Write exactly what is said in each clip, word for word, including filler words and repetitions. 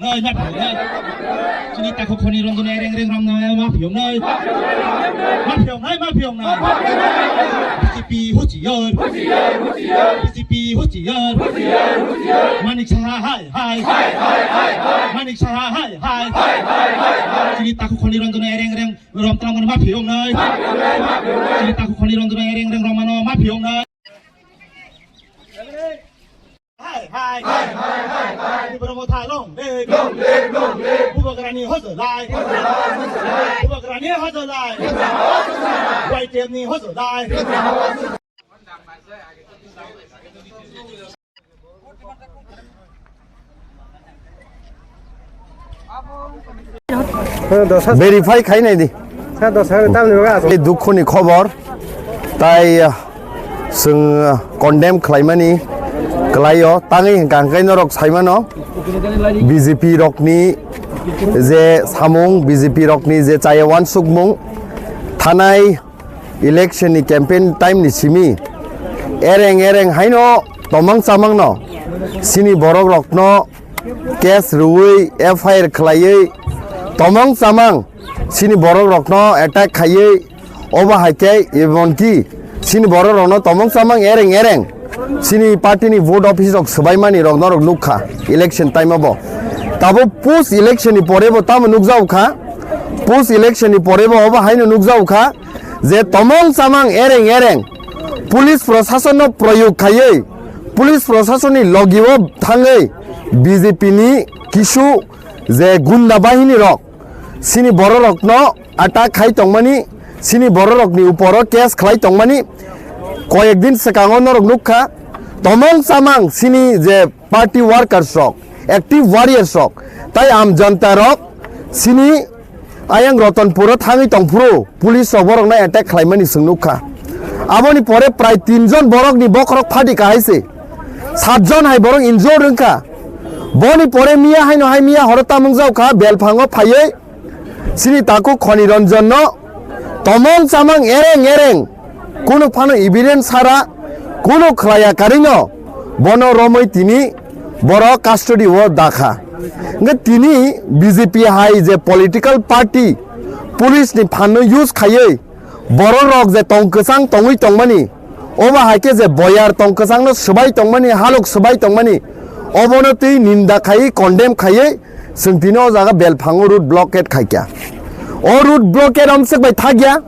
Nai, ma phiyok nai. Chini takhuk Khoni Ranjan Ereng Ereng romna ma phiyok nai. Ma phiyok nai, ma phiyok nai. B J P huchiyar. B J P huchiyar. Manik Saha hai hai. Manik Saha hai hai. Chini takhuk Khoni Ranjan Ereng Ereng rom tongmani ma phiyok nai. Chini takhuk Khoni Ranjan Ereng Ereng romano ma phiyok nai. Hai, hai, hai, hai, hai, hai. Bubagra Motha long live. Long live, long live. Bubagrani hojolai. Bubagrani hojolai. Y T F ni hojolai. Verify khai nai di. Ei dukhuni khobor, tai, ah, chwng, ah, condemn khlaimani kwlaio, tangwi hwnkha hwnkhe norok saimano B J P rokni je samung, B J P rokni je chaya wansukmung, thanai election ni campaign time ni simi ereng ereng haino tomang chamang no sini borok rokno case rwui F I R khlaiwi tomang chamang sini borok rokno attack khaiwi obo hai khe emonki sini borok rokno tomang chamang ereng ereng sini party ni vote office rok swbaimani rok norok nukha election time obo. Tabuk post election ni pore bo tamo nukjago kha, post election ni pore bo obo haino nukjago kha. Je tomong chamang ereng ereng police prosason no proyog khaiwi, police prosason ni logi o thangwi B J P ni kisu je gunda bahini rok sini borok rok no attack khai tongmani, sini borok rok ni upor o case khlai tongmani, koyek din swkango norok nukha tomong chamang sini je party workers rok, active warriors rok, tai am janta rok sini ayang Ratanpur o thangwi tongphuru police rok borok no attack khlaimani chwng nukha. Aboni pore prai tin jon borok ni bokhorok phadi kahai se, sat jon hai borok injured wngkha. Boni pore miya haino hai miya horo tamung jaukha belphango phaiwi sini takhuk Khoni Ranjan no tomong chamang ereng ereng kunu phano evidence sara kunu khlaiya karino bono romwi tini borok custody o dakha. Hwnkhe tini B J P hai je political party police ni phan no use khaiwi borok rok je tong kwchang tongwi tongmani, obo hai khe je boyar tong kwchang no swbai tongmani, halok swbai tongmani, obono twi ninda khaiwi condemn khaiwi Chwng tini o jaga belphango road blockade khaikha. O road blockade omswk bai thakya.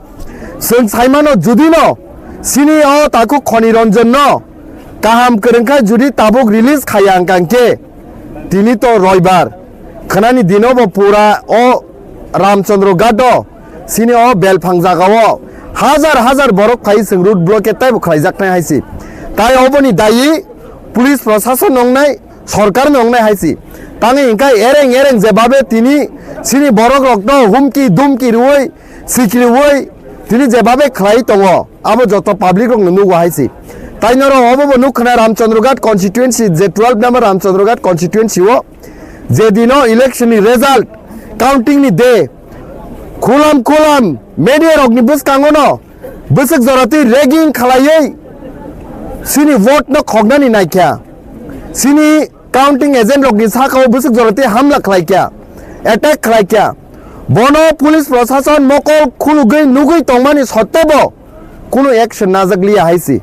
Chwng saimano judino sini o takhuk Khoni Ranjan no kaham kwrwngkha judi tabuk release khaiya wngkha hwnkhe tini to roibar khwnani dino bo pura o Ramchandra Ghat o sini o belphang jaga o hajar hajar borok phai chwng road blockade taibo khlaijaknai hai se. Tai oboni dayi police prosason wngnai, sorkar no wngnai hai se. Tangwi hwnkhe ereng ereng je babe tini sini borok rok no humki dumki rwui, sikriui tini je babe khlai tongo, abo joto public rok no nugo hai se. Tai norok obo bo nuk khna Ramchandra Ghat constituency, je twelve number Ramchandra Ghat constituency o je dino election ni result counting ni day, khulam khulam media rok ni bwskango no bwswk jora twi ragging khlaiwi sini vote no khoknani naikha. Sini counting agent rokni sakao bwswk jora twi hamla khlaikha, attack khlaikha. Bono police prosason mokol khulugwi nugwi tongmani sottebo kunu action najak liya hai se.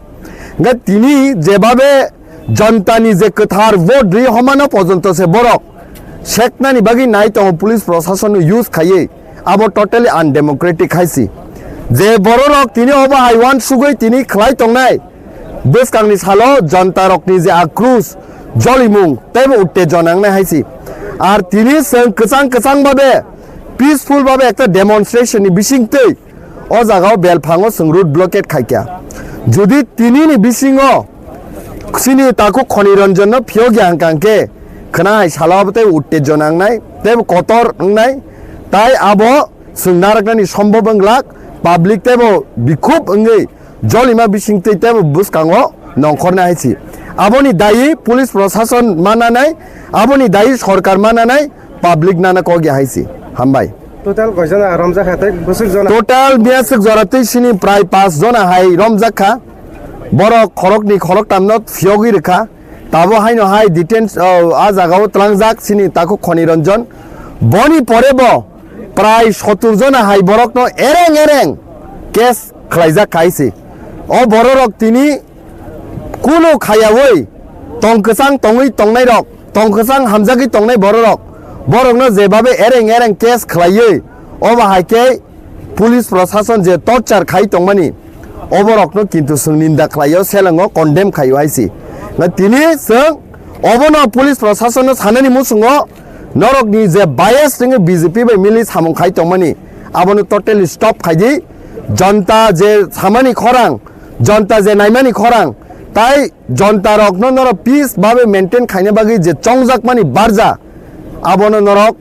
Hwnkhe tini jebabe Janitani je kwthar vote ri homano pojonto se borok seknani bagwi nai tongo police prosason no use khaiwi, abo totally undemocratic hai se. Je bororok tini obo hai uansugwi tini khlai tongnai, bwskangni salo jantarokni je akrus, jolimung teibo uttejona wngnai hai se. Ar tini chwng kwchang kwchang babe, peaceful babe ekta demonstration ni bisingtwi o jaga o belphango chwng road blockade khaikha. Jodi tini ni bisingo chini takhuk Khoni Ranjan no phiyokya hwnkha hwnkhe khwna hai salo abo tei uttejona wngnai, teibo kotor wngnai, tai abo chwng narwknani sombhob wnglak, public teibo bikhub wngwi jolima bisingtwi teibo bwskango nongkhornai hai se. Aboni dayi police prosason mananai, aboni dayi sorkar mananai, public nana kok ya hai se. Hambai. Total koi jona romjak kha tei bwswk jona? Total biyaswk jora tei sini prai pas jona hai romjak kha. Borok khorokni khoroktam no phiyogwi rwkha. Tabo haino hai detains, o, a jagao tlangjak chini takhuk Khoni Ranjan. Boni pore bo prai sotur jona hai borokno ereng ereng case khlaijak khai se. O bororok tini kunu khayawi tong kwchang tongwi tongnairok, tong kwchang hamjagwi tongnai bororok, borokno jebabe ereng ereng case khlaiwi, obo hai khe police prosason je torture khai tongmani, oborokno kintu chwng ninda khlaio, selengo condemn khaio hai se. Na tini chwng obono police prosasonno sanani muchungo norokni je bias ringwi B J P bai mili samung khai tongmani, abono totally stop khai di. Jonta je samani khorang, jonta je naimani khorang, tai jonta rokno norok peace babe maintain khaina bagwi je chongjakmani barja, abono norok,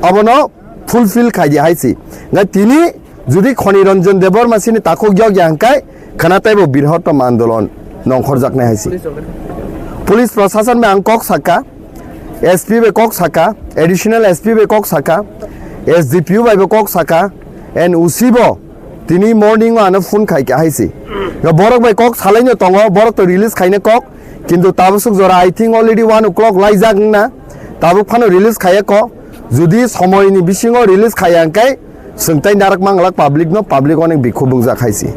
abono fulfill khai di hai se. Ngai tini judi Khoni Ranjan Debbarma sini takhuk yok ya hwnkhe khana taibo birhottom andolon nongkhorjaknai hai se. Police prosason bai ang kok saka, S P bai kok saka, additional S P bai kok saka, S D P O bai bo kok saka, and O C bo tini morning o ano phone khai kha hai se. Ga borok bai kok salaino tongo, borok to release khaina kok, kintu tabuk suk jora I think already one o'clock laijak wngna, tabuk phano release khaiya kok, judi somoini bisingo release khaiya hwnkhe chwng tai narak manglak public no, public onek bikhuk bungjak hai se.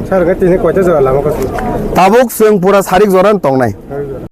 Sir, ga tini koita jora lama kosi? Tabuk chwng pura sarik jora tongnai.